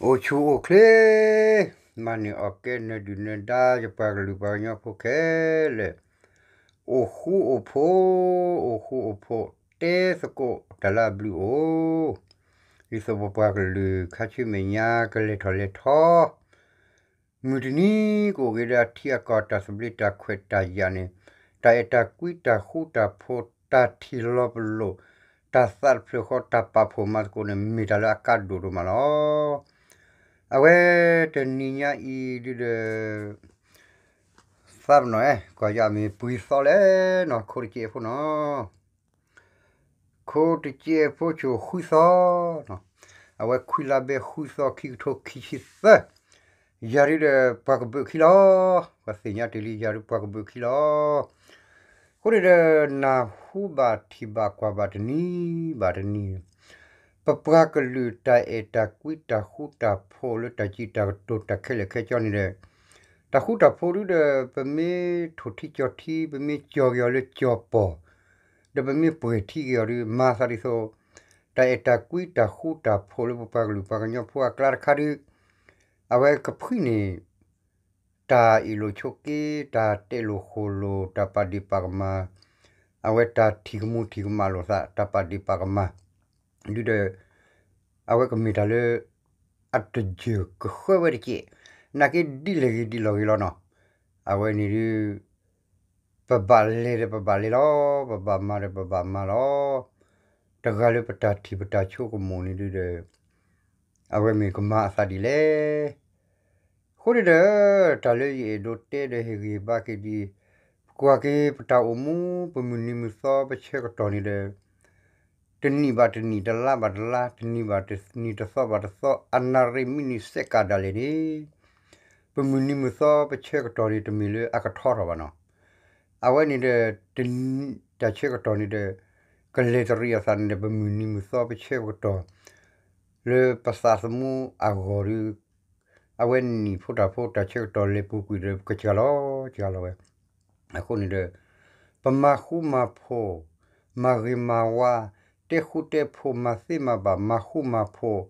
အိၣ်ဆူၣ်အိၣ်ချ့, မၤန့ၢ်အီၣ်ကဲ နၢၤဒုၣ်နၢၤဒါ ယပှၤကလုာ်ပှၤကညီဖိခဲလၢာ်, အိၣ်ဃူအိၣ်ဖိး, အိၣ်ဃူအိၣ်ဖိး, တဲသကိးတၢ်လၢအဘျုးအိၣ်, ဒ်သိးပပှၤကလုာ်ခါဆူမဲာ်ညါ ကလဲၤထီၣ်လဲၤထီ မုၢ်တနံၤကအိၣ်က့ၤဒီး အထံအကီၢ်တၢ်သဘျ့တၢ်ခွဲးတၢ်ယာ်န့ၣ်, တၢ်အဲၣ်တၢ်ကွံတၢ်ဃူတၢ်ဖိး တၢ်ထံၣ်လီၤပလိာ်, တၢ်သးတဖျၢၣ်ဃီ တၢ်ပာ်ဖှိၣ်မၤသကိးန့ၣ် မ့ၢ်တၢ်လၢအကါဒိၣ်ဒိၣ်မးလီၤ. အဝဲတနံၤညါအံၤဒုဒီး သးပနီၣ်အဲ ကွၢ်ယမ့ၢ်ပှဲၤသီလဲၣ်နီၤ ခိတကဲးဖိနီၤ ခိတကဲးဖိ ဆူၣ်ဃုသီ, အဝဲခွံလါဘဲဃုသီ ခံကထိခံဆံသၢ, ယၤဒုဒီးပှၤကဘုးခံလီၤ. ပှၤသ့ၣ်ညါတ့ၢ်လံ ယၤဒုပှၤကဘုးခံလီၤ. အဃိန့ၣ်ဒီး နၢ်ဟူဘၣ်ထံၣ်ဘၣ်ကွၢ်ဘၣ်တနံၤဘၣ်တနံၤ, ပပှၤကလုာ်တၢ်အဲၣ်တၢ်ကွံတၢ်ဃူတၢ်ဖိးလၢတၢ်စံးတၢ်ကတိၤတၢ်ခဲလၢာ်ခဲဆ့န့ၣ်ဒီး, တၢ်ဃူတၢ်ဖိးဒုဒီး ပမ့ၢ်ထိၣ်ထံကၠီၤထံ ပမ့ၢ်ကၠီၤက့ၤအီၤလၢကၠီၤပီၢ် ဒီးပမ့ၢ်ပှဲၤထံက့ၤအီၤဒီး မၤသးဒ်သိး တၢ်အဲၣ်တၢ်ကွံတၢ်ဃူတၢ်ဖိးလၢပပှၤကလုာ်ပှၤကညီဖိအကျါတခါဒီး, အဝဲကဖှံန့ၣ် တၢ်အ့ၣ်လိာ်ဆိးက့ တၢ်တဲလိာ်ဃိာ်လိာ် တၢ်ပာ်ဒ့ၣ်ပာ်ကမၣ်, အဝဲတၢ်ထံၣ်ကမူထံၣ်ကမၣ်လိာ်သး တၢ်ပာ်ဒ့ၣ်ပာ်ကမၣ် ဒုဒီး အဝဲကမ့ၢ်တၢ်လၢ အတယၢၢ်ကဃၢဝဲတက့ၢ်, နာ်က့ဒ်လဲၣ်ဂ့ၤဒ်လဲၣ်ဂ့ၤလီၤနီၤ. အဝဲန့ၣ်ဒု ပဘၣ်လဲၤဒီးပဘၣ်လဲၤလီၤ, ပဘၣ်မၤဒီးပဘၣ်မၤလီၤ. တဂၤလၢပတၢ်ထံၣ်ပတၢ်ဆိကမိၣ်န့ၣ်ဒုဒီး အဝဲမ့ၢ်ကမၤအသးဒ်လဲၣ်. အဃိန့ၣ်ဒီး တၢ်လၢယအဲၣ်ဒိးတဲဒီးဟ့ၣ်ဂံၢ်ဟ့ၣ်ဘါက့ၤဒ်အံၤ, ပကွၢ်က့ၤပတၢ်အိၣ်မူ ပမုၢ်နံၤမုၢ်သီပဆၢကတီၢ်န့ၣ်ဒီး တနံၣ်ဘၣ်တနံၣ် တလါဘၣ်တလါ တနံၣ်ဘၣ်တနံၣ် တသီဘၣ်တသီ အနၣ်ရံၣ်မံးနံးစဲးကၣ်ဒၣ်လဲာ်န့ၣ်, ပမုၢ်နံၤမုၢ်သီပဆၢကတီၢ်န့ၣ် တမ့ၢ်လၢအကထီထီၣ်ဘၣ်နီၤ. အဝဲန့ၣ်ဒီး တၢ်ဆၢကတီၢ်န့ၣ်ဒီး ကလဲၤတရံးအသးန့ၣ်ဒီး ပမုၢ်နံၤမုၢ်သီပဆၢကတီၢ် လၢပသးသမူအဂီၢ်ဒီး အဝဲနံၣ်ဖိတၢ်ဖိတၢ်ဆၢကတီၢ်လဲၤပူၤကွံာ်ဒီး ပကစှၤလီၤစှၤလီၤဝဲ. အဃိန့ၣ်ဒီး ပမၤဃူမၤဖိး, မၤဂ့ၤမၤဝါ, တဲဃူတဲဖိး, မၤသ့မၤဘၣ်, မၤဃူမၤဖိး,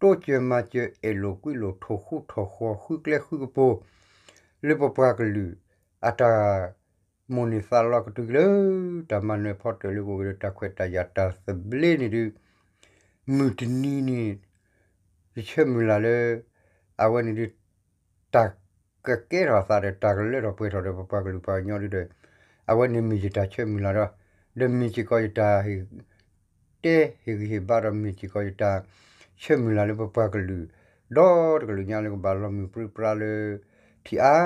တိစၢၤမၤစၢၤ အဲၣ်လိာ်ကွံလိာ် ထိၣ်ဃူထိၣ်ဃီၤ ဃုကျဲဃုကပူၤ လၢပပှၤကလုာ် အတၢ်မိၣ်န့ၢ်သးလီကတုၤလၢ တၢ်မၤနၢၤဖီတၢၣ်လၢကအိၣ်က့ၤဒီးတၢ်ခွဲးတၢ်ယာ်တၢ်သဘျ့န့ၣ်ဒု မုၢ်တနံၤန့ၣ် ယဆၢမုၢ်လၢ်လၢ အဝဲန့ၣ်ဒု တၢ်ကကဲထီၣ်အသးဒီး တၢ်ကလၢထီၣ်ပှဲၤထီၣ်ဒီးပပှၤကလုာ်ပှၤကညီဒုဒီး အဝဲန့ၣ်မ့ၢ်ယတၢ်ဆၢမုၢ်လၢ်ဒီး ဒီးမ့ၢ်စ့ၢ်ကီးယတၢ် တဲဟ့ၣ်ဂံၢ်ဟ့ၣ်ဘါဒီး မ့ၢ်စ့ၢ်ကီးယတၢ်ဆၢမုၢ်လၢ်လၢပပှၤကလုာ် ဒီတကလုာ်ညါလၢကဘၣ်လီၤမုၢ်ပြံပြါလၢ ထံအါ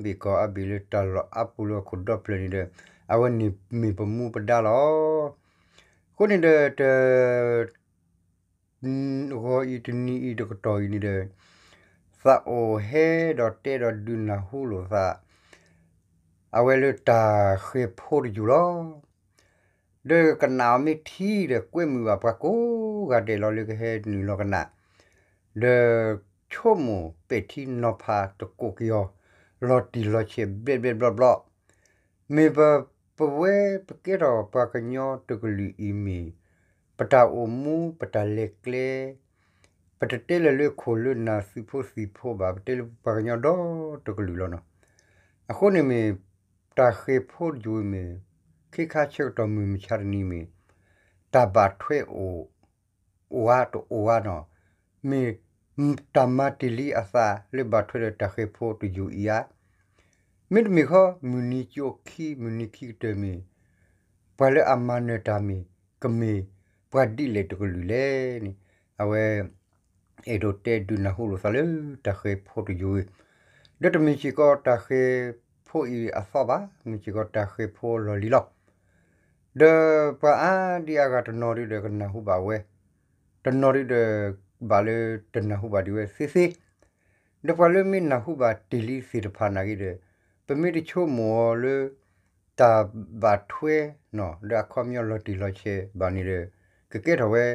ဘ့ၣ်ကီၢ်အါဘ့ၣ်လၢတၢ်လီၢ်အါပူၤလၢဟီၣ်ခိၣ်ဒီဖျၢၣ်န့ၣ်ဒီး အဝဲန့ၣ်မ့ၢ်ပမူပဒါလီၤ. အဃိန့ၣ်ဒီး တ ဂီၤအံၤတနံၤအံၤတကတီၢ်အံၤန့ၣ်ဒီး သးအိၣ်ဟဲဒီးတဲဒီးဒုးနၢ်ဟူလိာ်သး အဝဲလၢတၢ်ဃဲၤဖိတယုၢ်လီၤ. ဒီးကနၣ်အီၤမ့ၢ်ထံဒီး ကွဲမုာ်ဘၣ်ပှၤကိးဂၤဒဲးလီၤ လၢကဟဲနုာ်လီၤကနၣ်, ဒီးဆိကမိၣ်ပဲာ်ထံနီၤဖးတကိးက့ၤအီၤ လီၤတံၢ်လီၤဆဲးဘျဲၣ်ဘျဲၣ်ဘျီဘျီ မ့ၢ်ပဝဲပကဲထီၣ်ပှၤကညီတကလုာ်အံၤမ့ၢ် ပတၢ်အိၣ်မူ ပတၢ်လဲၤကျဲ ပတတဲလၢၤလၢခိၣ်လၢနၢ်သုးဖိသံၣ်ဖိဘၣ် ပတဲလၢပပှၤကညီဒီတကလုာ်လီၤနီၤ. အဃိန့ၣ်မ့ၢ် တၢ်ဃဲၤဖိတယုၢ်မ့ၢ် ခ့ခါဆၢကတီၢ်မုၢ်မဆါတနံၤမ့ၢ် တၢ်ဘၣ်ထွဲအိၣ် အိၣ်အါတအိၣ်အါနီၤ, မ့ၢ်တၢ်မၤတ့ၢ်လံအသးလၢဘၣ်ထွဲဒီးတၢ်ဃဲၤဖိတယုၢ်အံၤဧါ. မ့တမ့ၢ်ဃီ မုၢ်နံၤကၠိခံ မုၢ်နံၤခံကတၢၢ်မ့ၢ် ပှၤလၢအမၤနၢၤတၢ်မ့ၢ် ကမ့ၢ်ပှၤဒ်လဲၣ်တကလုာ်လဲၣ်န့ၣ် အဝဲ အဲၣ်ဒိးတဲဒုးနၢ်ဟူလိာ်သးလၢတၢ်ဃဲၤဖိတယုၢ်အံၤ, ဒီးတမ့ၢ်စ့ၢ်ကီးတၢ်ဃဲၤဖိအံၤအသီဘၣ်, မ့ၢ်စ့ၢ်ကီးတၢ်ဃဲၤဖိလီၢ်လံၤလီၤ. ဒီးပှၤအါဒံအါဂၤတနီၤဒုဒီးကနၢ်ဟူဘၣ်ဝဲ, တနီၤဒုဒီးဘၣ်လၢတနၢ်ဟူဘၣ်ဒံးဝဲသ့သ့, ဒီးပှၤလၢမ့ၢ်နၢ်ဟူဘၣ်တ့ၢ်လံသ့ၣ်တဖၣ်နာ်က့ဒီး ပမ့ၢ်တဆိကမိၣ်အီၤလၢ တၢ်ဘၣ်ထွဲနီၤ ဒီးအခီပညီလီၤတံၢ်လီၤဆဲးဘၣ်န့ၣ်ဒီး ကကဲထီၣ်ဝဲ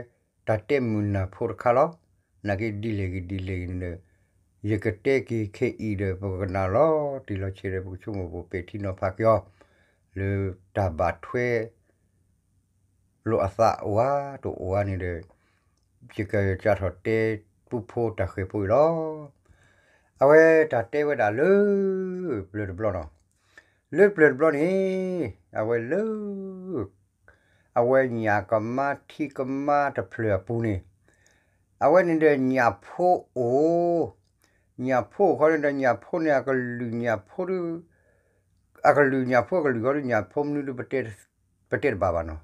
တၢ်တဲမုာ်နၢ်ဖိတခါလီၤ. နာ်က့ဒ်လဲၣ်ဂ့ၤဒ်လဲၣ်ဂ့ၤန့ၣ်ဒီး ယကတဲက့ၤခဲအံၤဒီး ပကကနၣ်လီၤတံၢ်လီၤဆဲးဒီး ပကဆိကမိၣ်ပပဲာ်ထံနီၤဖးက့ၤအီၤ လၢတၢ်ဘၣ်ထွဲ လိာ်အသးအိၣ်ဧါတအိၣ်ဧါန့ၣ်ဒီး ယကစးထီၣ်တဲ ပူဖိတၢ်ဃဲၤဖိအံၤလီၤ. အဝဲတၢ်တဲဝဲဒၣ်လၢ ပျၢၤတဘျီနီၤ, လၢပျၢၤတဘျီန့ၣ် အဝဲလၢ အဝဲညၣ်ကမါထံကမါတဖျၢၣ်အပူၤန့ၣ်, အဝဲန့ၣ်ဒီးညၣ်ဖိအိၣ်, ညၣ်ဖိအိၣ်ခီန့ၣ်ဒီး ညၣ်ဖိန့ၣ် အကလုာ်ညၣ်ဖိဒီး အကလုာ်ညၣ်ဖိအကလုာ်ခီဒီး ညၣ်ဖိမနုၤဒီး ပတဲတဘၣ်ဘၣ်နီၤ,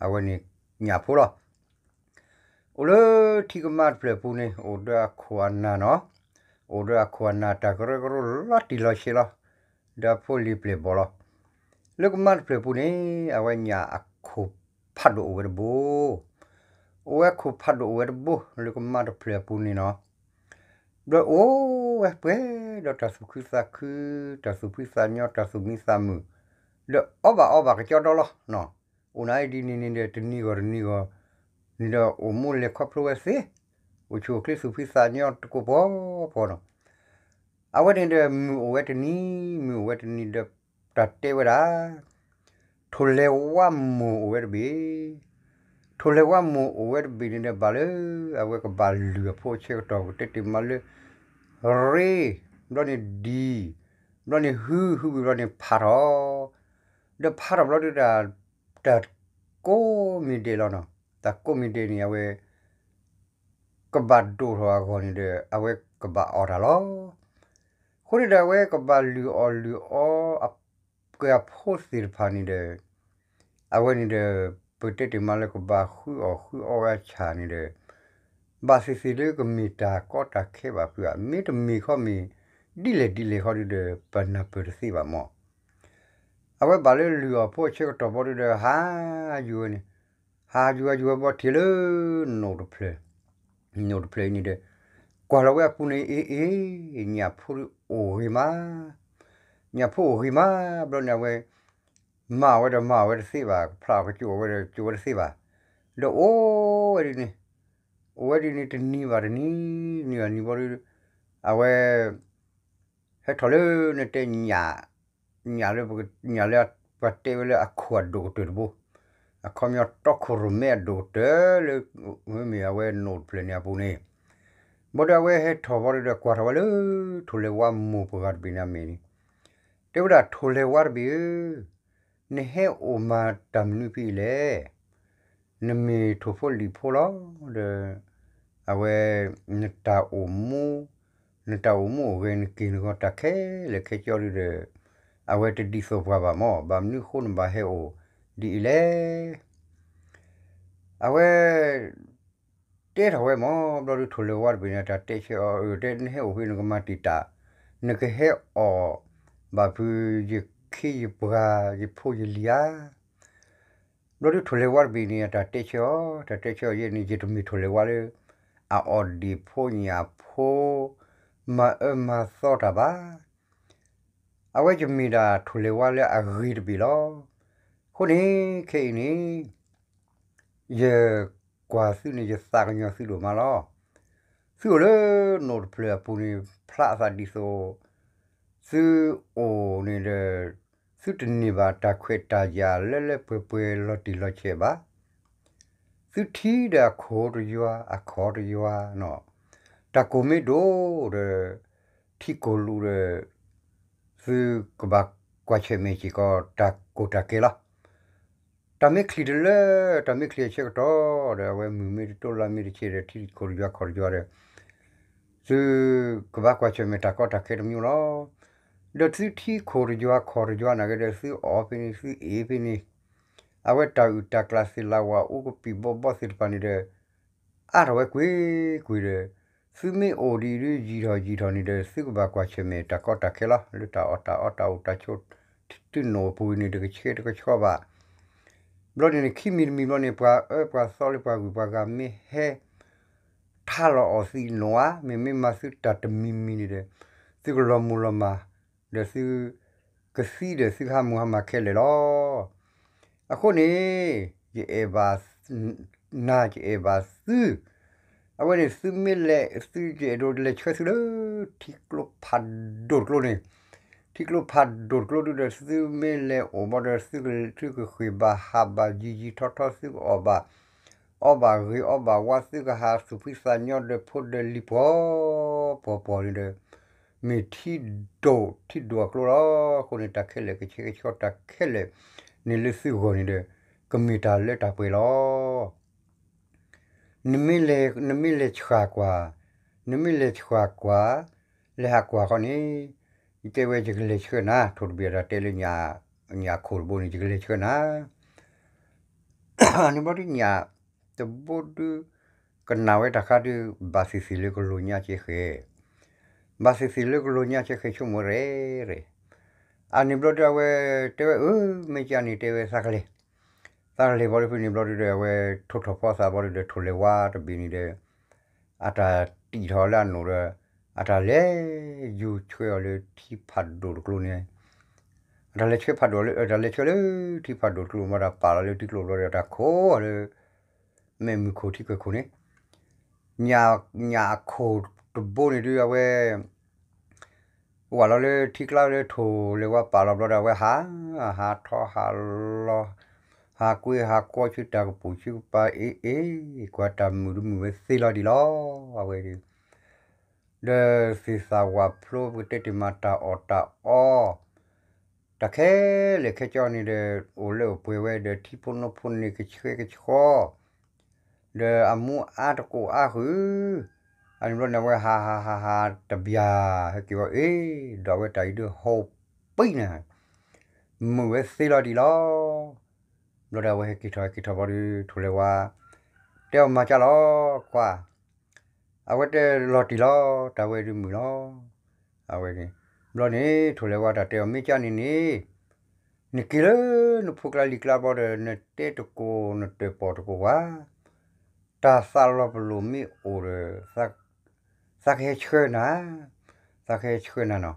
အဝဲန့ၣ်ညၣ်ဖိလီၤ. အိၣ်လၢထံကမါတဖျၢၣ်အပူၤန့ၣ် အိၣ်ဒီးအခိၣ်အနၢ်နီၤ, အိၣ်ဒီးအခိၣ်အနၢ်တၢ်ကရၢကရိလီၤတံၢ်လီၤဆဲးလီၤ, ဒီးအဖိလံၤပျဲၢ်ဘီၣ်လီၤ. လၢကမါတဖျၢၣ်အပူၤန့ၣ် အဝဲညၣ် အခိၣ်ဖးဒိၣ်အိၣ်ဝဲတဘိ, အိၣ်ဝဲခိၣ်ဖးဒိၣ်အိၣ်ဝဲတဘိ လၢကမါတဖျၢၣ်အပူၤန့ၣ်နီၤ, ဒီးအိၣ်ဝဲပှဲၤဒီးတၢ်သူၣ်ခုသးခု, တၢ်သူၣ်ဖှံသးညီ, တၢ်သူၣ်မံသးမုာ်, ဒီးအီၣ်ဘၣ်အီဘၣ်ကကၠီဒီလီၤ. အိၣ်နၤအံၤဒ်န့ၣ်န့ၣ်ဒီး တနံၤဂီၢ်တနံၤဂီၢ်န့ၣ်ဒီး အိၣ်မူလဲၤခီဖျိဝဲသ့, အိၣ်ဆူၣ်အိၣ်ချ့သူၣ်ဖှံသးညီတကိးပီၤပီၤနီၤ. အဝဲန့ၣ်ဒီး မုၢ်အိၣ်ဝဲတနံၤ, မုၢ်အိၣ်ဝဲတနံၤဒီး တၢ်တဲဝဲဒၣ် ထိၣ်လဲၤဝါမိၢ်အိၣ်ဝဲတဘ့ၣ်, ထိၣ်လဲၤဝါမိၢ်အိၣ်ဝဲတဘ့ၣ်န့ၣ်ဒီး ဘၣ်လၢအဝဲကဘၣ်လုၢ်အဖိအဆၢကတီၢ် ကတဲတ့ၢ်မးလၢ ရ့, ဘျီန့ၣ်ဒံၣ်, ဘျီန့ၣ်ဟု, ဟုဝံၤဘျီန့ၣ်ဖးထီၣ်, ဒီးဖးထီၣ်ဘျီဒီး တၢ်ကိးမံၤဒဲးလီၤနီၤ, တၢ်ကိးမံၤဒဲးန့ၣ် အဝဲ ကဘၣ်ဒိၣ်ထီၣ်အဂီၢ်န့ၣ်ဒီး အဝဲကဘၣ်အီၣ်တၢ်လီၤ. အဃိန့ၣ်ဒီး အဝဲကဘၣ်လုၢ်အီၣ်လုၢ်အီ ကဲအဖိသ့ၣ်တဖၣ်န့ၣ်ဒီး အဝဲန့ၣ်ဒီး ပတဲတ့ၢ်မးလၢကဘၣ်ဃုအီၣ်ဃုအီဝဲအဆၣ်န့ၣ်ဒီး ဘၣ်သ့ၣ်သ့ၣ်လၢကမ့ၢ်တၢ်ကီတၢ်ခဲဘၣ်ဖုးဧါ, မ့တမ့ၢ်ခီမ့ၢ် ဒ်လဲၣ်ဒ်လဲၣ်ခီဒီး ပနၢ်ပၢၢ်တသ့ဘၣ်မး. အဝဲဘၣ်လၢလုၢ်အီၣ်ဖိအဆၢကတီၢ်ဘီဒီး ဟးယုာ်ဝဲန့ၣ်, ဟးယုာ်ဟးယုာ်ဝဲဘီထံၣ်လၢ နိၣ်တဖျၢၣ်, နိၣ်တဖျၢၣ်အံၤန့ၣ်ဒီး ကွၢ်လီၤဝဲအပူၤန့ၣ် အ့ အ့ ညၣ်ဖိအိၣ်ဂ့ၤမး, ညၣ်ဖိအိၣ်ဂ့ၤမး ဘျီန့ၣ် အဝဲ မၤဝဲဒီးမၤဝဲတသ့ဘၣ်, ကဖျါအီၤကစူၣ်အီၤဝဲဒီးကၠိဝဲတသ့ဘၣ်, ဒီးအိၣ်ဝဲဒ်န့ၣ်, အိၣ်ဝဲဒ်န့ၣ်တနံၤဘၣ်တနံၤ, တနံၤဘၣ်တနံၤဘီဒီး အဝဲ ဟဲထီၣ်လၢနတဲ ညၣ်လၢ ညၣ်လၢပှၤတဲဝဲလၢအခိၣ်အဒိၣ်ကတၢၢ်တဘိ, အခီပညီတီခိၣ်ရိၣ်မဲအဒိၣ်ကတၢၢ်လၢ မ့မ့ၢ်အဝဲနိၣ်တဖျၢၣ်န့ၣ်အပူၤန့ၣ်, ဘီဒီးအဝဲဟဲထီၣ်ဘီဒီး ကွၢ်ထီၣ်ဝဲလၢ ထိၣ်လဲၤဝါမိၢ်ပှၢ်တဘ့ၣ်န့ၣ်အမဲာ်န့ၣ်, တဲဝဲဒၣ်ထိၣ်လဲၤဝါတဘ့ၣ်ဧၢ, နဟဲအိၣ်မၤတၢ်မနုၤဖဲအံၤလဲၣ်. နမ့ၢ်ထိၣ်ဖိလံၣ်ဖိလီၤ, ဒီး အဝဲ နတၢ်အိၣ်မူ, နတၢ်အိၣ်မူအိၣ်ဂဲၤ နက့ၤနဂီၢ်တၢ်ခဲလၢာ်ခဲဆ့ဒီး အဝဲတဒ်သိးပှၤဘၣ်မး, ဘၣ်မနုၤဃိနဘၣ်ဟဲအိၣ်ဒ်အံၤလဲၣ်. အဝဲ တဲထီၣ်ဝဲမး, ဘျီဒီးထိၣ်လဲၤဝါတဘ့ၣ်န့ၣ် တၢ်တဲဆၢအီၤ, အၢ တဲနဟဲအိၣ်ဖဲနကမၤတံာ်တာ်, နကဟဲအီၣ်ဘၣ်ဖုးယခ့ယပှၤ ယဖိယလံၤဧါ. ဘျီဒီးထိၣ်လဲၤဝါတဘ့ၣ်န့ၣ် တၢ်တဲဆၢအီၤ, တၢ်တဲဆၢအီၤယဲန့ၣ် ယတမ့ၢ်ထိၣ်လဲၤဝါလၢ အအီၣ်ဒံၣ်ဖိညၣ်ဖိ မၤအၢမၤသီတၢ်ဘၣ်. အဝဲယမ့ၢ်ဒၣ်ထိၣ်လဲၤဝါလၢအဂ့ၤတဘ့ၣ်လီၤ. အဃိန့ၣ် ခဲအံၤန့ၣ် ယကွၢ်သုန့ၣ် ယသးကညီၤသုဒိၣ်မးလီၤ. သုအိၣ်လၢနိၣ်တဖျၢၣ်အပူၤန့ၣ် ဖျါအသးဒ်သိး သုအိၣ်န့ၣ်ဒီး သုတန့ၢ်ဘၣ်တၢ်ခွဲးတၢ်ယာ်လၢလၢပှဲၤပှဲၤလီၤတံၢ်လီၤဆဲးဘၣ်. သုထံဒီးအခိၣ်တယွၤ အခီၣ်တယွၤနီၤ, တၢ်ကိၢ်မ့ၢ်ဒိၣ်ဒီး ထံကိၢ်လူးဒီး သုကဘၣ်ကွၢ်ဆၢၣ်မဲာ်စ့ၢ်ကီး တၢ်ကိၢ်တၢ်ကဲလီၤ. တၢ်မ့ၢ်ချံးတလၢ တၢ်မ့ၢ်ချံးအဆၢကတီၢ်ဒီး အဝဲမုၢ်မ့ၢ်တတိၢ်လါမ့ၢ်တဆဲးဒီး ထံခိၣ်တယွၤခီၣ်တယွၤဒီး သုကဘၣ်ကွၢ်ဆၢၣ်မဲာ်တၢ်ကီတၢ်ခဲတမံၤလီၤ. ဒီးသုထံခိၣ်တယွၤခီၣ်တယွၤနာ်က့ဒီး သုအီၣ်ဖဲန့ၣ် သုအ့ၣ်ဖဲန့ၣ်, အဝဲတၢ်အုၣ်တၢ်ကျၢ်သ့ၣ်လၤဝၣ်အူကပံာ်ဘီဘီသ့ၣ်တဖၣ်န့ၣ်ဒီး အါထီၣ်ဝဲကွ့ၢ်ကွ့ၢ်ဒီး သုမ့ၢ်အိၣ်ဒ်အံၤဒ်ယံာ်ထီၣ်ယံာ်ထီၣ်န့ၣ်ဒီး သုကဘၣ်ကွၢ်ဆၢၣ်မဲာ်တၢ်ကီတၢ်ခဲလီၤ. လၢတၢ်အီၣ်တၢ်အီတၢ်အိၣ်တၢ်ဆိး သုနိၣ်အပူၤန့ၣ် တကဆှဲတကဆှီဘၣ်. ဘျီန့ၣ်န့ၣ် ခံမံၤတမံၤဘျီန့ၣ် ပှၤအၢပှၤသီလၢပှၤဂုၤပှၤဂၤမ့ၢ်ဟဲ ထါလီၤအီၣ်သံးနိၣ်ဧါ, မ့မ့ၢ်မၤသုတၢ်တမံၤမံၤန့ၣ်ဒီး သုကလီၤမုၢ်လီၤမၢ် ဒီးသုကသံဒီးသုကဟးမုၢ်ဟးမၢ်ခဲလၢာ်လီၤ. အဃိန့ၣ် ယအဲၣ်ဘၣ် နၤ ယအဲၣ်ဘၣ်သု, အဝဲန့ၣ်သုမ့ၢ်လဲၤ သုယအဲၣ်ဒိးလဲၤဆှၢသုလၢ ထံကျိဖးဒိၣ်တကျိန့ၣ်, ထံကျိဖးဒိၣ်တကျိဒုဒီး သုမ့ၢ်လဲၤအိၣ်ဘီဒီး သုကဃ့ၢ်ဘၣ်ဟးဘၣ်ယံာ်ယံာ်ထီထီ သုကအီၣ်ဘၣ် အီၣ်ဘၣ်ဂ့ၤအီၣ်ဘၣ်ဝါ သုကဟးသူၣ်ဖှံသးညီဒီးဖိဒီးလံၤပှီၤပှီၤပှီၤန့ၣ်ဒီး မ့ၢ်ထံဒိၣ်ထံဒိၣ်အကျိလီၤ. အဃိန့ၣ် တၢ်ခဲလၢာ်ကဆှဲကဆှီတၢ်ခဲလၢာ်န့ၣ်လၢသုဂီၢ်န့ၣ်ဒီး ကမ့ၢ်တၢ်လၢတၢ်ပှဲၤလီၤ. နမ့ၢ်လဲၤဆှၣ်ကွၢ်, နမ့ၢ်လဲၤဆှၣ်ကွၢ်, လဲၤဟးကွၢ်ဃီန့ၣ်, ယတဲဝဲယကလဲၤဆှၢနၤ, ထိၣ်တဘ့ၣ်အတၢ်တဲလၢ ညၣ်အခိၣ်တဘိန့ၣ် ယကလဲၤဆှၢနၤ န့ၣ်ဘျီဒုး ညၣ်တဘိဒုး ကနၣ်ဝဲတၢ်ခါဒုး ဘၣ်သ့ၣ်သ့ၣ်လၢကလိာ်ညါကဲဃဲ, ဘၣ်သ့ၣ်သ့ၣ်လၢကလိာ်ညါကဲဃဲ ဆိကမိၣ်ရဲရဲ, အန့ၣ်ဘျီဒုးအဝဲတဲဝဲ အၢ မ့ၢ်ကန့ၣ်တဲဝဲသးကလဲၤ, သးကလဲၤဘျီဒုးဖဲန့ၣ်ဘျီဒုးဒီး အဝဲထိၣ်ထီၣ်ဖီသးဘျီဒုးဒီး ထိၣ်လဲၤဝါတဘ့ၣ်န့ၣ်ဒီး အတၢ်တံာ်ထီၣ်လၢအနိၣ်ဒီး အတၢ်လဲၤယူၤဆှၢအီၤလၢထံဖးဒိၣ်တကျိန့ၣ်, အတၢ်လဲၤဆှၢဖးဒိၣ်လၢ အတၢ်လဲၤဆှၢလၢထံဖးဒိၣ်တကျိ မ့ၢ်တၢ်ပာ်လီၤလၢထံကျိဘျီဒီး အတၢ်ခိးအီၤလၢ မဲာ်မုၢ်ခိၣ်ထံကၢၢ်ခိၣ်န့ၣ်, ညၣ်အခိၣ်တဘိန့ၣ်ဒုး အဝဲ ဝၢ်လီၤလၢထံကျါလၢထိၣ်လဲၤဝါပာ်လီၤဘျီဒီး အဝဲဟး, ဟးထီၣ်ဟးလီၤ, ဟးကွ့ဟးကွီဆူတၢ်ကပူၤဆူကပၤ အ့ၣ်အ့ၣ်, ကွၢ်တၢ်မုာ်ဒုးမုာ်ဝဲသ့လီၤဒံးလီၤ. အဝဲဒုး ဒီးသ့ၣ်သၣ်ဝၣ်ဖျိ ပကတဲတ့ၢ်မး တၢ်အီၣ်တၢ်အီ တၢ်ခဲလၢာ်ခဲဆ့န့ၣ်ဒီး အိၣ်လၢအိၣ်ပှဲၤဝဲဒီး ထံဖိနီဖိန့ၣ်ကဆှဲကဆှီ ဒီးအမူအါတကိးအါဃုာ်, အန့ၣ်ဘျီန့ၣ် အဝဲဟးဟးဟးဟးတဘျၢ် ဟဲက့ၤဝဲအ့ၣ်, ဒီးအဝဲတၢ်အံၤဒုးဟိပံနၤ, မုာ်ဝဲသ့လီၤဒံးလီၤ. ဘျီဒီးအဝဲဟဲက့ၤထီၣ်ဟဲက့ၤထီၣ်ဘျီဒီး ထိၣ်လဲၤဝါ တဲအီၤမၤကၢ်လီၤ ကွၢ် အဝဲတဲလီၤတံၢ်လီၤ တၢ်ဝဲဒုးမုာ်လီၤ. အဝဲန့ၣ် ဘျီန့ၣ် ထိၣ်လဲၤဝါတၢ်တဲအီၤ မ့ၢ်ကၢ်န့ၣ်န့ၣ် နက့ၤလၢနဖိကျါလံၤကျါဘျီဒီး နတဲတကိးနတၢၣ်ပီၣ်တကိးဝဲ တၢ်သးလီၤပလိာ်မ့ၢ်အိၣ်ဒီး သးကဟဲဆှၢနၤ, သးကဟဲဆှၢနၤနီၤ.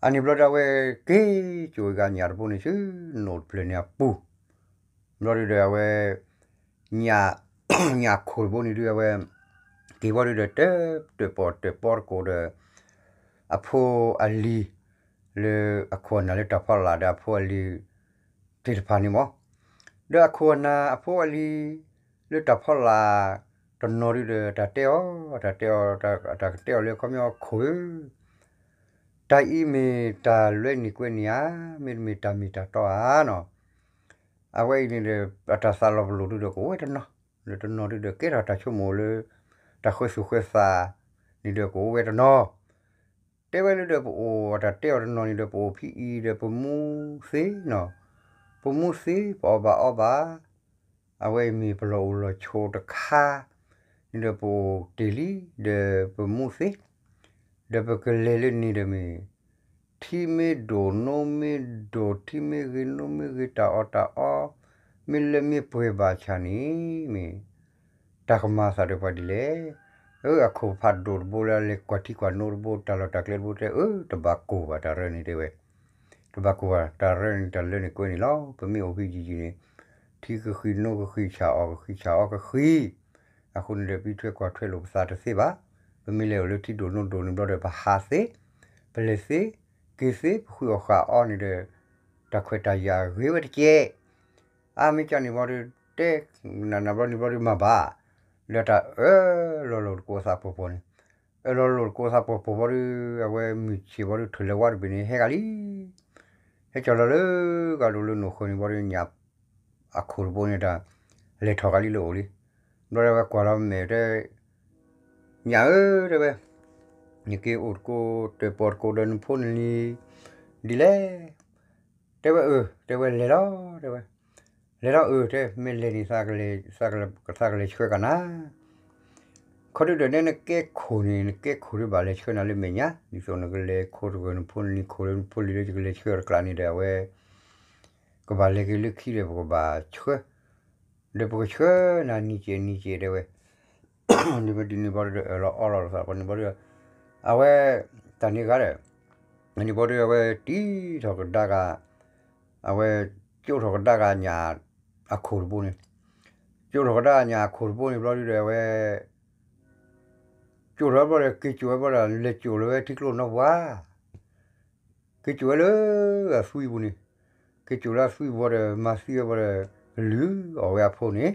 အန့ၣ်ဘျီဒီးအဝဲက့ၤ ကၠိၤအဂၤညၣ်တဘိန့ၣ်ဆူ နိၣ်တဖျၢၣ်န့ၣ်အပူၤ, ဘျီဒုးဒီးအဝဲ ညၣ် ညၣ်ခိၣ်တဘိန့ၣ်ဒုး အဝဲ က့ၤဘျီဒုးဒီး တၢၣ်ပီၣ်တၢၣ်ပီတကိးဒီး အဖိအလံၤ လၢအခိၣ်အနၢ်လၢတၢ်ဖီလာ်ဒီးအဖိအလံၤ သ့ၣ်တဖၣ်န့ၣ်မး, ဒီးအခိၣ်အနၢ်အဖိအလံၤ လၢတၢ်ဖီလာ်တနီၤဒုးဒီး တၢ်တဲအီၤ တၢ်တဲအီၤ တၢ်ကတဲအီၤလၢ ခီပညီခိၣ်ဧၢ, တၢ်အံၤမ့ၢ်တၢ်လွဲန့ၢ်ကွဲန့ၢ်ဧါ, မ့တမ့ၢ်တၢ်မ့ၢ်တၢ်တီဧါနီၤ. အဝဲအံၤန့ၣ်ဒီး အတၢ်သးလီၤပလိာ်ဒုးဒီး ကအိၣ်ဝဲတနီၤ, ဒီးတနီၤဒုးဒီး ကဲထီၣ်တၢ်ဆိကမိၣ်လၢ တၢ်ဃၢၤသူၣ်ဃၢၤသးန့ၣ်ဒီး ကအိၣ်ဝဲတနီၤ, တဲဝဲလၢဒီး ပအိၣ်အတၢ်တဲအီၤတနီၤန့ၣ်ဒီး ပအိၣ်ဖဲအံၤဒီး ပမူသ့နီၤ, ပမူသ့ ပအီၣ်ဘၣ်အီဘၣ်, အဝဲအံၤမ့ၢ်ပလီၢ်အိၣ်လီၢ်ဆိးတခါန့ၣ်ဒီး ပအိၣ်တ့ၢ်လံ ဒီးပမူသ့, ဒီးပကလဲၤလၢန့ၣ်ဒီးမ့ၢ် ထံမ့ၢ်ဒိၣ်နိမ့ၢ်ဒိၣ် ထံမ့ၢ်ဂ့ၤနိမ့ၢ်ဂ့ၤ တၢ်အီၣ်တၢ်အီ မ့ၢ်လၢမ့ၢ်ပှဲၤဘၣ်ဆၣ်န့ၣ် မ့ၢ် တၢ်ကမၤအသးဒီးပှၤဒ်လဲၣ်. အၢ အခိၣ်ဖးဒိၣ်တဘိလၢလဲၤကွၢ်ထံကွၢ်နိတဘိ တၢ်လီၢ်တၢ်ကျဲတဘိတဲ အၢ တဘၣ်ကိၢ်ဘၣ်တၢ်ရၢန့ၣ်တဲဝဲ, တဘၣ်ကိၢ်ဘၣ်တၢ်ရၢန့ၣ် တၢ်လၢန့ၣ်ကွဲန့ၣ်လီၤ. ပမ့ၢ်အိၣ်ဖဲယံာ်ယံာ်န့ၣ် ထံကဃံးနိကဃံး ဆၣ်အီၣ်ကဃံးဆၣ်အီကဃံး, အဃိန့ၣ်ဒီး ပထွဲကွၢ်ထွဲလိာ်ပသးတသ့ဘၣ်. ပမ့ၢ်လဲၤအိၣ်လၢထံဒိၣ်နိဒိၣ်န့ၣ်ဘျီဒီး ပဟးသ့, ပလဲၤသ့, က့ၤသ့, ပဃုအီၣ်ဃာ်အီန့ၣ်ဒီး တၢ်ခွဲးတၢ်ယာ်ဂ့ၤဝဲတက့ၢ်. အါမ့ၢ်ကၢ်န့ၣ်ဘျီဒီး တဲနးနးဘျီန့ၣ်ဘျီဒီးမၤဘၣ်, လၢတၢ်အၢၣ်လီၤလိာ်တကိးသးပှီၤပှီၤန့ၣ်, အၢၣ်လီၤလိာ်တကိးသးပှီၤပှီၤဘျီဒီး အဝဲမုၢ်ဆ့ၣ်ဘျီဒီး ထိၣ်လဲၤဝါတဘ့ၣ်န့ၣ် ဟဲဂၤလံ, ဟဲကၠီၤလီၤလၢဂၤဒိၣ်လၢနိၣ်ဃၢၤန့ၣ်ဘျီဒီး ညၣ် အခိၣ်တဘိန့ၣ်တၢ် လဲၤထီၣ်ဂၤလံလၢအိၣ်လံ. ဘျီဒီးအဝဲကွၢ်လီၤမဲာ်တဲ ညၣ်ဧၢ တဲဝဲ, နက့ၤအိၣ်တကိး တၢၣ်ပီၣ်တကိးဒီးနဖိနလံၤ ဒ်လဲၣ်. တဲဝဲအၢ တဲဝဲလဲၤလီၤ တဲဝဲ, လဲၤလီၤအၢ တဲ မ့ၢ်လဲၤန့ၣ် သးကလဲၤဆှၢကနၤ. ခီဒုဒီးနဲနကဲခိၣ်န့ၣ် နကဲခိၣ်ဒုးဘၣ်လဲၤဆှၢနၤလၢမဲာ်ညါ ဒ်သိးနကလဲၤခိးတဂၢၢ်နဖိနလံၤခိၣ်လၢနဖိလံၤလၢယကလဲၤဆှၢတကျးန့ၣ်ဒီး အဝဲ ကဘၣ်လဲၤက့ၤလၢခံဒီး ပကဘၣ်ဆှၢ, ဒီးပကဆှၢနၤနံၤကဲးနံၤကဲးတဲဝဲ, န့ၣ်ဘျီဒ်န့ၣ်ဘျီဒီး အၢၣ်လီၤအီလီၤသးပှၤန့ၣ်ဘျီဒီး အဝဲ တၢ်န့ၣ်ဂၤဒီး န့ၣ်ဘျီဒီး အဝဲတံၤထီၣ်ကဒါဂၤ, အဝဲ ကၠိထီၣ်ကဒါဂၤညၣ်အခိၣ်တဘိန့ၣ်, ကၠိထီၣ်ကဒါဂၤညၣ်အခိၣ်တဘိန့ၣ်ဘျီဒီး အဝဲ ကၠိထီၣ်ဘျီဒီး က့ၤကၠိဝဲဘျီဒီး လဲၤကၠိလၢဝဲထံကျိနီၢ်ပှၤ က့ၤကၠိဝဲလၢအသွံပူၤန့ၣ်, က့ၤကၠိလၢအသွံပူၤဘျီဒီး မၤသံဝဲဘျီဒီး လုၢ်အီၣ်ဝဲအဖိန့ၣ်,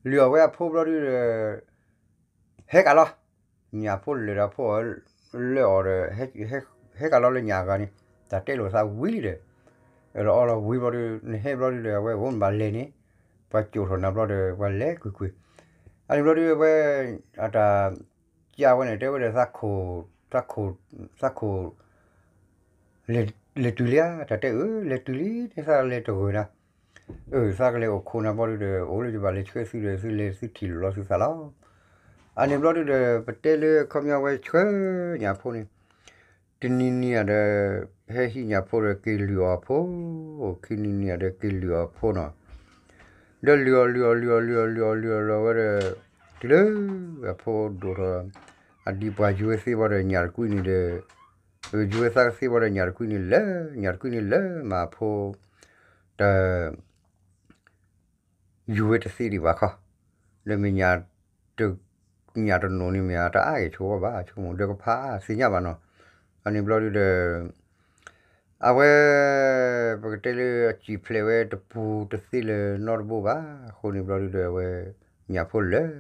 လုၢ်အီၣ်ဝဲအဖိဘျီဒုဒီး ဟဲကးလီၤ, ညၣ်ဖိလၢာ်ဒီးဖိအီၤလၢအီၤဒီး ဟဲကးလီၤလၢညၣ်အဂၤန့ၣ်, တၢ်တဲလိာ်သးဝံၤလံဒီး, အလီၤအီလီၤဝံၤဘျီဒု နဟဲဘျီဒုဒီး အဝဲအိၣ်နဘၣ်လဲၤန့ၣ်, ပှၤကၠိၣ်ထီၣ်နၤဘျီဒီး ပှၤလဲၤကွ့ၢ်ကွ့ၢ်, အန့ၣ်ဘျီဒုအဝဲ အတၢ် ကးဝဲန့ၣ် တဲဝဲဒီး သးခိၣ် သးခိၣ် လဲၤတုၤလံဧါ, တၢ်တဲအၢ လဲၤတုၤလံန့ၣ် သးလဲၤတဂၢၢ်နၤ, အၢ သးကလဲၤအိၣ်ခိးနၤဘျီဒုဒီး အိၣ်လၢယဘၣ်လဲၤဆှၢသုဒီး သုလဲၤသုထံၣ်လိာ်သုသးလီၤ. အန့ၣ်ဘျီဒုဒီး ပတဲလၢခီပညီဝဲဆှၢညၣ်ဖိန့ၣ်, တနံၤနံၤဧါဒီး ဟဲဟံးညၣ်ဖိဒီးက့ၤလုၢ်အီၣ်အဖိ, ခံနံၤနံၤဧါဒီးက့ၤလုၢ်အီၣ်အဖိနီၤ, ဒီးလုၢ်အီၣ်လုၢ်အီၣ်လုၢ်အီၣ်လုၢ်အီၣ်လုၢ်အီၣ်လုၢ်အီၣ်လီၤဝဲဒီး တုၤလၢ အဖိဒိၣ်ထီၣ် အဒံးပှၤယူၤဝဲသ့ဘီဒီး ညၣ်တကွံန့ၣ်ဒီး ယူၤဝဲသးကသ့ဘီဒီး ညၣ်တကွံန့ၣ်လၢ ညၣ်တကွံန့ၣ်လၢမၤအဖိ တ ယူၤဝဲတသ့ဒံးဘၣ်ခီ, ဒီးမ့ၢ်ညၣ်တ ညၣ်တနိၣ်န့ၣ်မ့ၢ်အတအါဂ့ၤဆိဘၣ် ဆိကမိၣ်ဒီးကဖးအါသ့ၣ်ညါဘၣ်နီၤ, အန့ၣ်ဘျီဒုဒီး အဝဲ ပကတဲလၢအစံၣ်ဖျဲးဝဲတပူၤတသ့လၢၤနီတဘိဘၣ်, အဃိန့ၣ်ဘျီဒုဒီးအဝဲ ညၣ်ဖိလၢာ်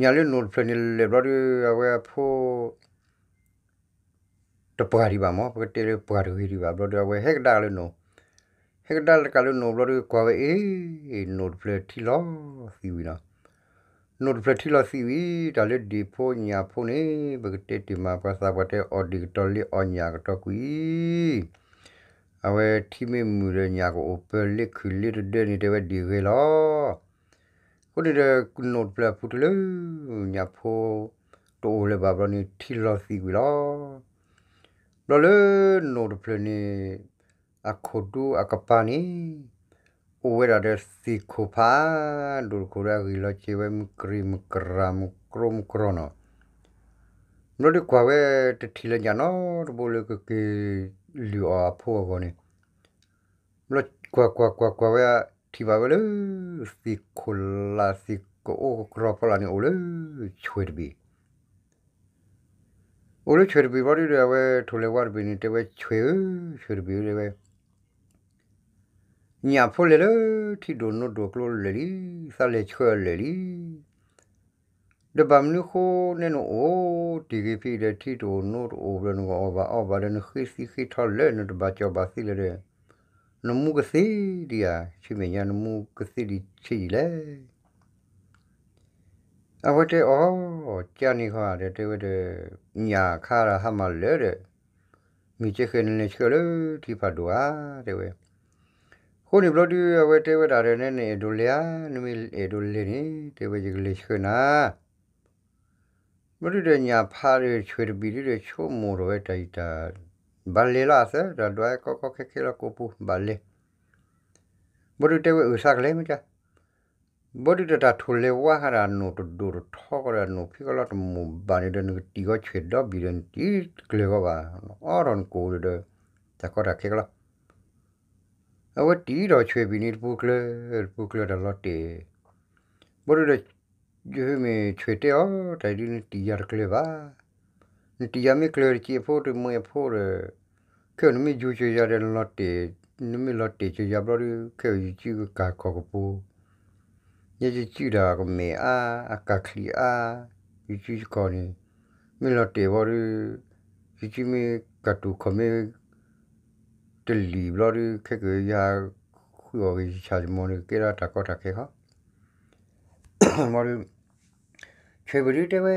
ညၣ်လၢနိၣ်တဖျၢၣ်န့ၣ်လၢာ်ဘျီဒု အဝဲအဖိ တပှၢ်ဒံးဘၣ်မး ပကတဲလၢပှၢ်တဂ့ၤဒံးဘၣ်ဘျီဒု အဝဲဟဲကဒါက့ၤလၢနိၣ်, ဟဲကဒါက့ၤလၢနိၣ်ဘျီဒု ကွၢ်ဝဲအ့ၣ် နိၣ်တဖျၢၣ်ထံလီၤသံဝံၤနီၤ, နိၣ်တဖျၢၣ်ထံလီၤသံဝံၤ တၢ်လၢဒ့ၣ်ဖိညၣ်ဖိန့ၣ် ပကတဲတ့ၢ်မး ပှၤသးပှၢ်တဲအီၣ်ဒ့ၣ်ကတီၤလ့အီၣ်ညၣ်ကတီၤကွံာ် အဝဲထံမ့ၢ်မုာ်ဒီးညၣ်ကအိၣ်ပၢၤလ့ခုၣ်လ့တဒၢန့ၣ် တဲဝဲဒ့ၣ်ဂဲၤလီၤ. အဃိန့ၣ်ဒီး နိၣ်တဖျၢၣ်အပူၤတုၤလၢ ညၣ်ဖိ တအိၣ်လၢၤဘၣ်ဘျီန့ၣ် ထံလီၤသံကွံာ်လီၤ. ဘျီလၢနိၣ်တဖျၢၣ်န့ၣ် အခိၣ်ဒူအကပၤန့ၣ် အိၣ်ဝဲဒၣ်ဒီးသ့ၣ်ခိၣ်ဖး ဒိၣ်တခိၣ်ဒီးအဂံၢ်လီၤစဲၤဝဲ မုၢ်ကရံၣ်မုၢ်ကရၣ်မုၢ်ကြီမုၢ်ကြီနီၤ. ဘျီဒုကွၢ်ဝဲတထံၣ်လၢညၣ်နီတဘိလၢကက့ၤလုၢ်အီၣ်အဖိအဂီၢ်န့ၣ် ကွၢ်ကွၢ်ကွၢ်ကွၢ်ဝဲ ထံၣ်ဘၣ်ဝဲလၢ သ့ၣ်ခိၣ်လၢ်သ့ၣ်ကအိၣ်ကကြီဖီလာ်န့ၣ် အိၣ်လၢဆွဲၣ်တဘ့ၣ်, အိၣ်လၢဆွဲၣ်တဘ့ၣ်ဘျီဒုဒီး အဝဲထိၣ်လဲၤဝါတဘ့ၣ်န့ၣ် တဲဝဲဆွဲၣ်ဧၢ ဆွဲၣ်တဘ့ၣ်ဧၢ တဲဝဲ ညၣ်ဖိလဲၤလၢထံဒိၣ်နိဒိၣ်ကျိလၢာ်လံ, သးလဲၤဆှၢအီၤလၢာ်လံ. ဒီးဘၣ်မနုၤဃိနဲနအိၣ်တ့ၢ်ဂ့ၤဖဲအံၤဒီး ထံတအိၣ်နိတအိၣ်ဘျီ နကအီၣ်ဘၣ်အီဘၣ်ဒီး နဃ့သံဃ့ထီလၢာ် နတဘၣ်ကၠီဘၣ်သံလၢၤဒီး နမူကသ့ဒံးဧါ ဆံးမဲာ်ညါ နမူကသ့ဒံးဆံးဒံးလဲၣ်. အဝဲတဲအီၤ ကန့ၣ်ဃီဒီး တဲဝဲဒီး ညၣ်ခါဒီးဟါမၢ်လၢာ်ဒီး မ့ၢ်ကဲဃဲၤနလဲၤဆှၢလၢထံဖးဒိၣ်ဧါ တဲဝဲ. အဃိန့ၣ်ဘျီဒု အဝဲတဲဝဲဒၣ်ဒီး နဲနအဲၣ်ဒိးလဲၤဧါ, နမ့ၢ်အဲၣ်ဒိးလဲၤန့ၣ် တဲဝဲယကလဲၤဆှၢနၤ. ဘျီဒုဒီးညၣ်ဖးဒီးဆွဲၣ်တဘ့ၣ်ဒုဒီး ဆိကမိၣ်ထီၣ်ဝဲတၢ်အံၤတၢ် ဘၣ်လဲၤလီၤအသး တၢ်ဒွးကီကီခဲခဲလီၤကိးပူၤ ဘၣ်လဲၤ. ဘျီဒုတဲဝဲအုၣ်သးကလဲၤမ့ၢ်က ဘျီဒုဒီးတၢ်ထိၣ်လဲၤဝါဃာ်ဒီး အနိၣ်တဒိၣ်တထီဃီဒီး အနိၣ်ဖံးကလီတမိၢ်ဘၣ်န့ၣ်ဒီး နကတံၢ်ဃီဆွဲၣ်ဒီဘ့ၣ်ဒီး နတံၢ်တကျၢၤဃီဘၣ်, နအီထီၣ်နကိာ်ဒီး တၢ်ကီတၢ်ခဲကလီၤ. အဝဲတံၢ်ထီၣ်ဆွဲၣ်ဘ့ၣ်န့ၣ် တပူၤကျၢၤ တပူၤကျၢၤတၢ်လီၤတဲာ်, ဘျီဒုဒီး ယမ့ၢ်ဆွဲၣ်တဲအီၤ တၢ်အံၤဒု နတံၢ်ယၤတကျၢၤဘၣ်. နတံၢ်ယၤမ့ၢ်ကျၢၤတစဲးဖိတမှဲးအဖိဒီး ခဲအံၤနမ့ၢ်ယိၤစၢၤယၤဒီး နလီၤတဲာ်, နမ့ၢ်လီၤတဲာ်စၢၤယၤဘျီဒု ခဲအံၤယစုကကၤခီၣ်ကပူၤ, ယဲယစုတၢ်ကမဲာ်အါ, အကၤချံးအါ, ယစုယကီၢ်န့ၣ် မ့ၢ်လီၤတဲာ်ဘျီဒု ယစုမ့ၢ်ကၤတူာ်ခီၣ်မ့ၢ် တလံၣ်ဘျီဒု ခဲကယၤဃုအီၣ်ဂ့ၤယဆၣ်ယမီၤန့ၣ် ကကဲဒၣ်တၢ်ကီတၢ်ခဲဃီ ဘျီဒု ဆွဲၣ်ဘ့ၣ်ဒုတဲဝဲ,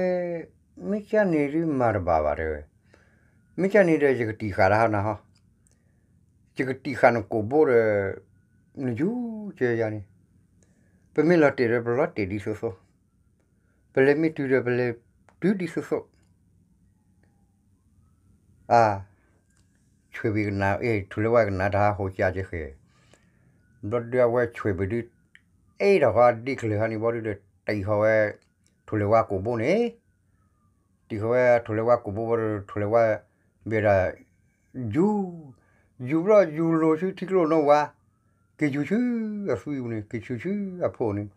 မ့ၢ်ကန့ၣ်ဒုမၤတဘၣ်ဘၣ်တဲဝဲ, မ့ၢ်ကန့ၣ်ဒီးယကတံၢ်ဃာ်တၢ်ဟါနၤဟီ, ယကတံၢ်ဃာ်နကိာ်ဘိဒီး နယူၤစၢၤယၤန့ၣ်, ပမ့ၢ်လီၤတဲာ်ဒီးပလီၤတဲာ်ဒ်သိးသိး, ပလဲၤမ့ၢ်တုၤဒီးပလဲၤတုၤဒ်သိးသိး အါ, ဆွဲၣ်ဘ့ၣ်ကနၣ်, အ့ၣ် ထိၣ်လဲၤဝါကနၣ်တၢ်ဟးဟိၣ်ကၢကဲဃဲၤ, ဘျီဒုအဝဲဆွဲၣ်ဘ့ၣ်ဒု အဲၣ်ထီၣ်ဃီဒ့ကျၢၤဟါန့ၣ်ဘျီဒုဒီး တံၢ်ဃီဝဲ ထိၣ်လဲၤဝါကိာ်ဘိန့ၣ်, တံၢ်ဃီဝဲထိၣ်လဲၤဝါကိာ်ဘိဘျီဒီး ထိၣ်လဲၤဝါ ဘဲဒၣ် ယူၤ, ယူၤဘျီယူၤလိာ်ဆူထံကျိနီၢ်ဝါ, က့ၤဆူၣ်ဆူအသွံၣ်ပူၤန့ၣ် က့ၤဆူၣ်ဆူအဖိန့ၣ်,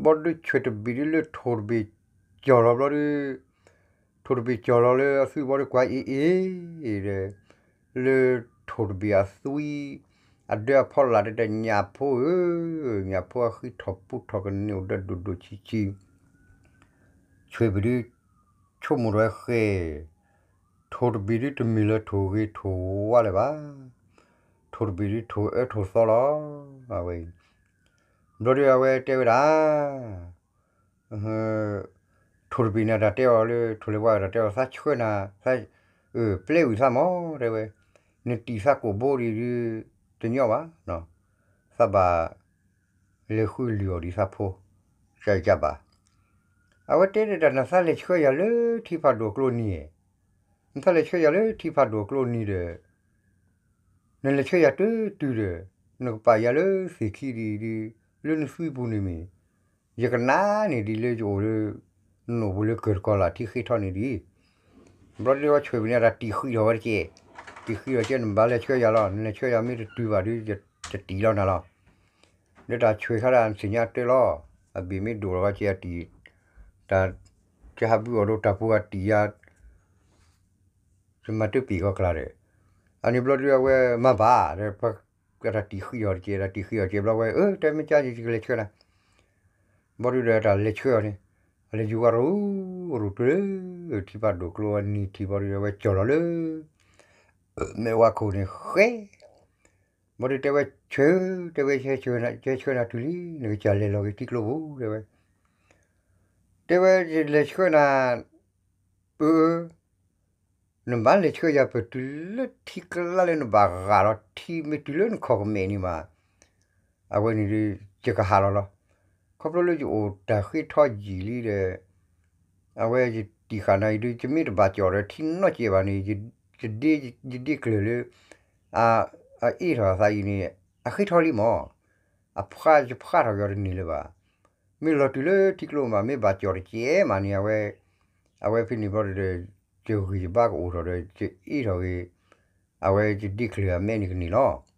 ဘျီဒုဆွဲၣ်တဘ့ၣ်ဒုလၢထိၣ်တဘ့ၣ်ကၠီၣ်လီၤဘျီဒု ထိၣ်တဘ့ၣ်ကၠီၣ်လီၤလၢအသွံၣ်ဘျီဒုကွၢ်အ့ၣ်အ့ၣ်ဒီး လၢထိၣ်တဘ့ၣ်အသွံၣ်, အဒၢအဖီလာ်ဒီး ညၣ်ဖိဧၢ, ညၣ်ဖိအဃံထီၣ်ပူထီၣ်ကန့ၢ်အိၣ်ဒီးဒိၣ်ဒိၣ်ဆံးဆံး, ဆွေပဒု ဆိကမိၣ်ဒီးဝဲဃဲ, ထိၣ်တဘ့ၣ်ဒုတမ့ၢ်လၢထိၣ်ဂ့ၤထိၣ်ဝါလၢၤဘၣ်, ထိၣ်တဘ့ၣ်ဒုထိၣ်အၢထိၣ်သီလီၤ. အဝဲ ဘျီဒုအဝဲတဲဝဲဒၣ် ထိၣ်တဘ့ၣ်န့ၣ် တၢ်တဲအီၤလၢ ထိၣ်လဲၤဝါတၢ်တဲအီၤ သးဆှၢနၤ, ပျဲဝံၤသးမၢ တဲဝဲ, နတံၢ်သးကိာ်ဘိဒံးဒု တညီဘၣ်, သးဘၣ်လဲၤဃုလုၢ်အီၤဒံးသးဖိ, ကဘၣ်, အဝဲတဲဒၣ် နသးလဲၤဆှၢယၤလၢထံဖးဒိၣ်အကျိနံၤ, နသးလဲၤဆှၢယၤလၢထံဖးဒိၣ်အကျိနံၤဒီး နလဲၤဆှၢယၤတုၤတုၤဒီး နကပာ်ယၤလၢသ့ၣ်ခံဒံးဒု လၢနသွံပူၤန့ၣ်မ့ၢ်, ယကနၣ်န့ၢ်ဒံးလၢယအိၣ်လၢ နအိၣ်ပူၤလၢကၢၢ်တကီၢ်လၢ်ထံဃ့ထီန့ၣ်ဒံး, ဘျီဒုဝဲဆွေပဒုန့ၣ် တၢ်တံၢ်ဃံထီၣ်ဝဲတက့ၢ်, တံၢ်ဃံထီၣ်က့ၢ် နဘၣ်လဲၤဆှၢယၤလီၤ, နလဲၤဆှၢယၤမ့ၢ်တတုၤဘၣ်ဒု ယတံၢ်လီၤနၤလီၤ, ဒီးတၢ်ဆွေခါဒၣ် နသ့ၣ်ညါတၢ်လီၤ, အဘ့ၣ်မ့ၢ်ဒိၣ်လီၤက့ၢ်အတံၢ်, တၢ် ကဟးဘုအီၤဒီးတၢ်ပူၤအတံၢ်ယၤ ယမၤတပံာ်ဃီကျါဒီး, အန့ၣ်ဘျီဒုအဝဲမၤဘၣ်ဒီး တၢ်တံၢ်ဃံအီၤတက့ၢ်, တၢ်တံၢ်ဃံအီၤတက့ၢ် ဘျီဝဲ အၢ တဲမ့ၢ်ကါယကလဲၤဆှၢနၤ, ဘျီဒုဒီးတၢ်လဲၤဆှၢအီၤန့ၣ်, အလဲၤယူၤဝဲရူၤရူၤတုၤလၢ ထံဖးဒိၣ်ကျိအနံၤထံးဘျီဒုဒီး အဝဲကၠီၣ်လီၤလၢ မဲာ်ဝါခိၣ်န့ၣ်ဃဲ ဘျီဒုတဲဝဲဆှၢ, တဲဝဲ ဆှၢနၤတုၤလံ နကစၢ်လဲၤလီၤက့ၤထံကျိပူၤ တဲဝဲ, တဲဝဲ ယလဲၤဆှၢနၤ, အၢ နဘၣ်လဲၤဆှၢယၤပတုၤလၢထံကျါလၢနဘၣ်ဂာ်လီၤထံ မ့ၢ်တုၤလၢနခီၣ်ကမဲာ်န့ၣ်မး, အဝဲန့ၣ်ဒု ယကဟးလီၤလီၤ, ခီဖျိလၢယအိၣ်တၢ်ဃ့ထီယံာ်လံဒီး အဝဲယတံၢ်ဃာ်နၤအံၤဒု ယမ့ၢ်တဘၣ်ကၠီၣ်ဒီးထံနီၢ်ကဲးဘၣ်န့ၣ်, ယဒ့ကျၢၤလၢ အအ့ၣ်ထီၣ်အသးအံၤန့ၣ် အဃ့ထီလံမး, အဖှါယဖှါထီၣ်က့ၤအီၤတန့ၢ်လၢၤဘၣ်, မ့ၢ်လီၤတုၤလၢထံကျိမး မ့ၢ်ဘၣ်ကၠီၣ်တကဲးမးန့ၣ် အဝဲ အဝဲဖဲန့ၣ်ဘျီဒီး ယဂံၢ်ယဘါကအိၣ်ထီၣ်ဒီး ယအ့ၣ်ထီၣ်ဂ့ၤ, အဝဲယဒ့ကျၢၤအမဲာ်န့ၣ်ကန့ၢ်လီၤ.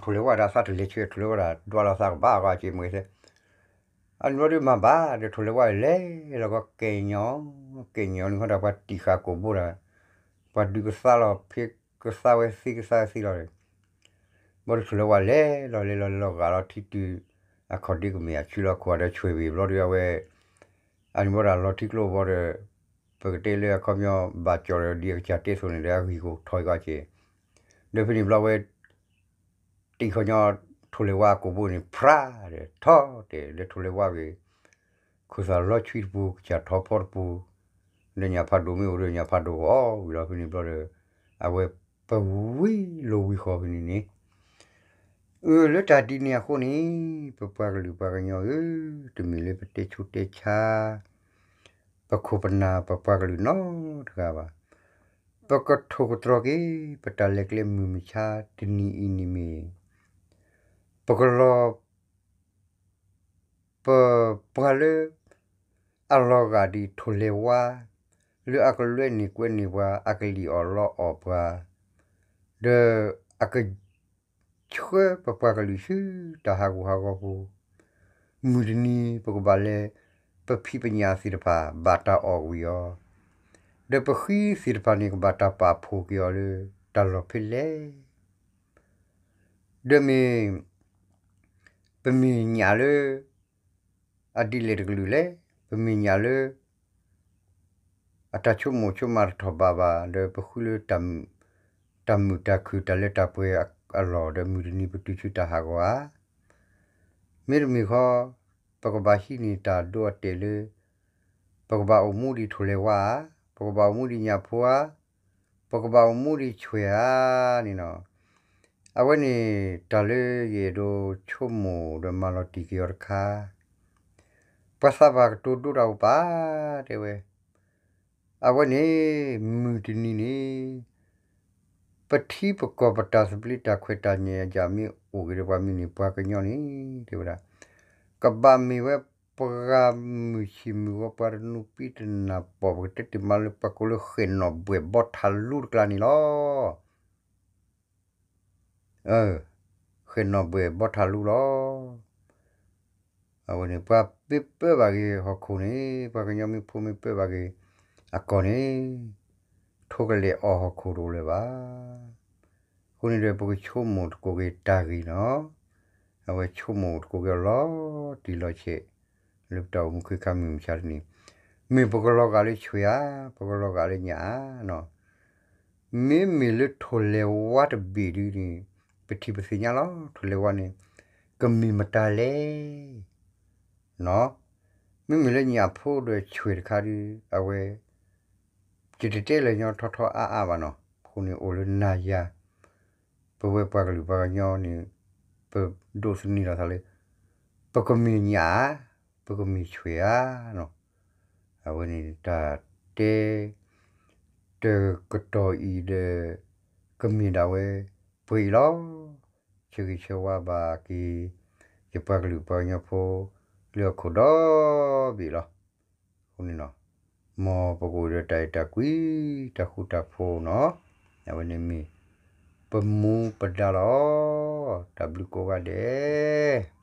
ထိၣ်လဲၤဝါဒၣ်သးတလဲၤဆှၢ ထိၣ်လဲၤဝါဒၣ်ဒွးလီၤသးကဘၣ်အဂီၢ်က့ၤမ့ၢ်သ့, အန့ၣ်ဘျီဒုမၤဘၣ်ဒီး ထိၣ်လဲၤဝါလဲၤလီၤကီးကဲညီ, ကဲညီနုၤဃီဒီး ပှၤတံၢ်ဃာ်ကိာ်ဘိဒီး ပှၤဒုးကသါလီၤ ဖဲကသါဝဲသ့ကသါဝဲသ့လီၤဒီး ဘျီဒုထိၣ်လဲၤဝါလဲၤလီၤလဲၤလီၤလဲၤလီၤဂာ်လီၤထံတုၤ အခီၣ်ဒ့ကမဲာ်အဆူလီၤခိၣ်ဒီးဆွဲဝံၤဘျီဒုအဝဲ အန့ၣ်ဘျီဒီးလီၤထံကျိဘျီဒီး ပကတဲလၢအခီပညီဘၣ်ကၠီၣ်ဒီးဒ်အကစၢ်တဲသိးန့ၣ်ဒီးအဂံၢ်ကအိၣ်ထီၣ်အံၤကီးက့ၤ, ဒီးဖဲန့ၣ်ဘျီဝဲ တံၢ်ခီညီ ထိၣ်လဲၤဝါအကိာ်ဘိန့ၣ် ဖျါဒီးထီၣ်တဲာ်လၢထိၣ်လဲၤဝါဂ့ၤ, ခိၣ်သၣ်လီၤဆွံတပူၤ ကစၢ်ထီဖီတပူၤ, ဒီးညၣ်ဖးဒိၣ်မ့ၢ်အိၣ်ဒီးညၣ်ဖးဒိၣ်အီၣ်ဝံၤလီၤဖဲန့ၣ်ဘျီဒီး အဝဲပဝံၤလိာ်ဝံၤဃီဖဲန့ၣ်န့ၣ်, အၢ လၢတၢ်ဒ်န့ၣ်အဃိန့ၣ် ပပှၤကလုာ်ပှၤကညီဧၢ, တမ့ၢ်လၢပတဲဆူးတဲဆါ ပခိၣ်ပနၢ်ပပှၤကလုာ်နီတဂၤဘၣ်. ပကထိၣ်ကတြီၤက့ၤ ပတၢ်လဲၤကျဲမုၢ်မဆါတနံၤအံၤန့ၣ်မ့ၢ် ပကလီၤ ပပှၤလၢ အလီၤဂာ်ဒ်ထိၣ်လဲၤဝါ လၢအကလွဲန့ၢ်ကွဲန့ၢ်ပှၤ အကလံၣ်အီၣ်လီအီၣ်ပှၤ ဒီးအက ဆှၢပပှၤကလုာ်ဆူတၢ်ဟးဂူာ်ဟးဂီၤပူၤ, မုၢ်တနံၤပကဘၣ်လဲၤ ပဖံးပညၣ်သ့ၣ်တဖၣ်ဘၣ်တၢ်အီၣ်ကွံာ်အီၤ, ဒီးပဃံသ့ၣ်တဖၣ်န့ၣ် ကဘၣ်တၢ်ပာ်ဖှိၣ်က့ၤအီၤလၢတၢ်လီၢ်ဖဲလဲၣ် ဒီးမ့ၢ် ပမ့ၢ်ညၣ်လၢ အဒ်လဲၣ်တကလုာ်လဲၣ်, ပမ့ၢ်ညၣ်လၢ အတၢ်ဆိကမိၣ်ဆိကမးတထီၣ်ဘးဘၣ် ဒီးပဃုလၢ တၢ်မုာ်တၢ်ခုၣ် တၢ်လၢတၢ်ပှဲၤအလီၢ် ဒီးမုၢ်တနံၤပတုၤဆူတၢ်ဟးဂီၤဧါ. မ့တမ့ၢ်ဃီ ပကဘၣ်ဟံးန့ၢ်တၢ်ဒိအတဲာ်လၢ ပကဘၣ်အိၣ်မူဒ်ထိၣ်လဲၤဝါဧါ, ပကဘၣ်အိၣ်မူဒ်ညၣ်ဖိဧါ, ပကဘၣ်အိၣ်မူဒ်ဆွဲၣ်ဧါန့ၣ်လီၤ. အဝဲန့ၣ် တၢ်လၢယအဲၣ်ဒိးဆိကမိၣ်ဒီးမၤလီၤတံၢ်က့ၤအီၤတခါ, ပှၤသးပှၢ်ကတိၤဒိတၢ်အိၣ်ပာ် တဲဝဲ, အဝဲန့ၣ် မုၢ်တနံၤန့ၣ် ပထံပကီၢ်ပတၢ်သဘျ့တၢ်ခွဲးတၢ်ယာ်မ့ၢ်အိၣ်က့ၤဒီးပှၤမုၢ်န့ၣ် ပှၤကညီန့ၣ် တဲဝဲဒၣ် ကဘၣ်မ့ၢ်ဝဲပှၤမုၢ်ဆံၣ်မုၢ်ဂီၤ ပှၤတနူၤပံတနၢ်ပီၢ် ပကတဲတ့ၢ်မးလၢပှၤကိးလၢဃဲၣ်နီၣ်ဘှဲၣ်ဘီထးလူတကျါန့ၣ်လီၤ. ဃဲၣ်နီၣ်ဘှဲၣ်ဘီထးလူလီၤ. အဝဲန့ၣ် ပှၤမ့ၢ်ပၢဘၣ်က့ၤဟီၣ်ခိၣ်န့ၣ် ပှၤကညီမ့ၢ်ဖိမ့ၢ်ပၢဘၣ်က့ၤအကီၢ်န့ၣ် ထိကလဲာ်အီၣ်ဟီၣ်ခိၣ်တအိၣ်လၢၤဘၣ်. အဃိန့ၣ်ဒီး ပကဆိကမိၣ်သကိးက့ၤတၢ်ဂ့ၢ်နီၤ, အဝဲဆိကမိၣ်သကိးက့ၤအီၤလီၤတံၢ်လီၤဆဲး လၢပတၢ်အိၣ်မူခ့ခါမုၢ်မဆါတနံၤ, မ့ၢ်ပကလီၤဂာ်လၢဆွဲဧါ, ပကလီၤဂာ်လၢညၣ်ဧါနီၤ. မ့မ့ၢ်လၢထိၣ်လဲၤဝါတဘ့ၣ်ဒုန့ၣ် ပထံၣ်ပသ့ၣ်ညါလီၤ. ထိၣ်လဲၤဝါန့ၣ် ကမ့ၢ်မတၤလဲၣ် နီၤ. မ့မ့ၢ်လၢညၣ်ဖိဒီးဆွဲတခါဒု အဝဲ ယတတဲလၢာ်ညီထီထီအါအါဘၣ်နီၤ. အဃိန့ၣ်အိၣ်လၢနၤယၤ ပဝဲပှၤကလုာ်ပှၤကညီန့ၣ် ပဒိးသန့ၤလီၤသးလၢ ပကမ့ၢ်ညၣ်ဧါ, ပကမ့ၢ်ဆွဲဧါနီၤ. အဝဲန့ၣ်တၢ်တဲ တကတီၢ်အံၤဒီး ကမ့ၢ်ဒၣ်ဝဲပှဲၤအံၤလီၤ. ဆၢဂ့ၤဆၢဝါဘၣ်က့ၤ ယပှၤကလုာ်ပှၤကညီဖိ လၢဟီၣ်ခိၣ်ဒီဘ့ၣ်လီၤ. အဃိန့ၣ်နီၤ, မ်ပကအိၣ်ဒီးတၢ်အဲၣ်တၢ်ကွံ တၢ်ဃူတၢ်ဖိးနီၤ, အဝဲန့ၣ်မ့ၢ် ပမူပဒါလီၤ. တၢ်ဘျုးကိးဂၤဒဲး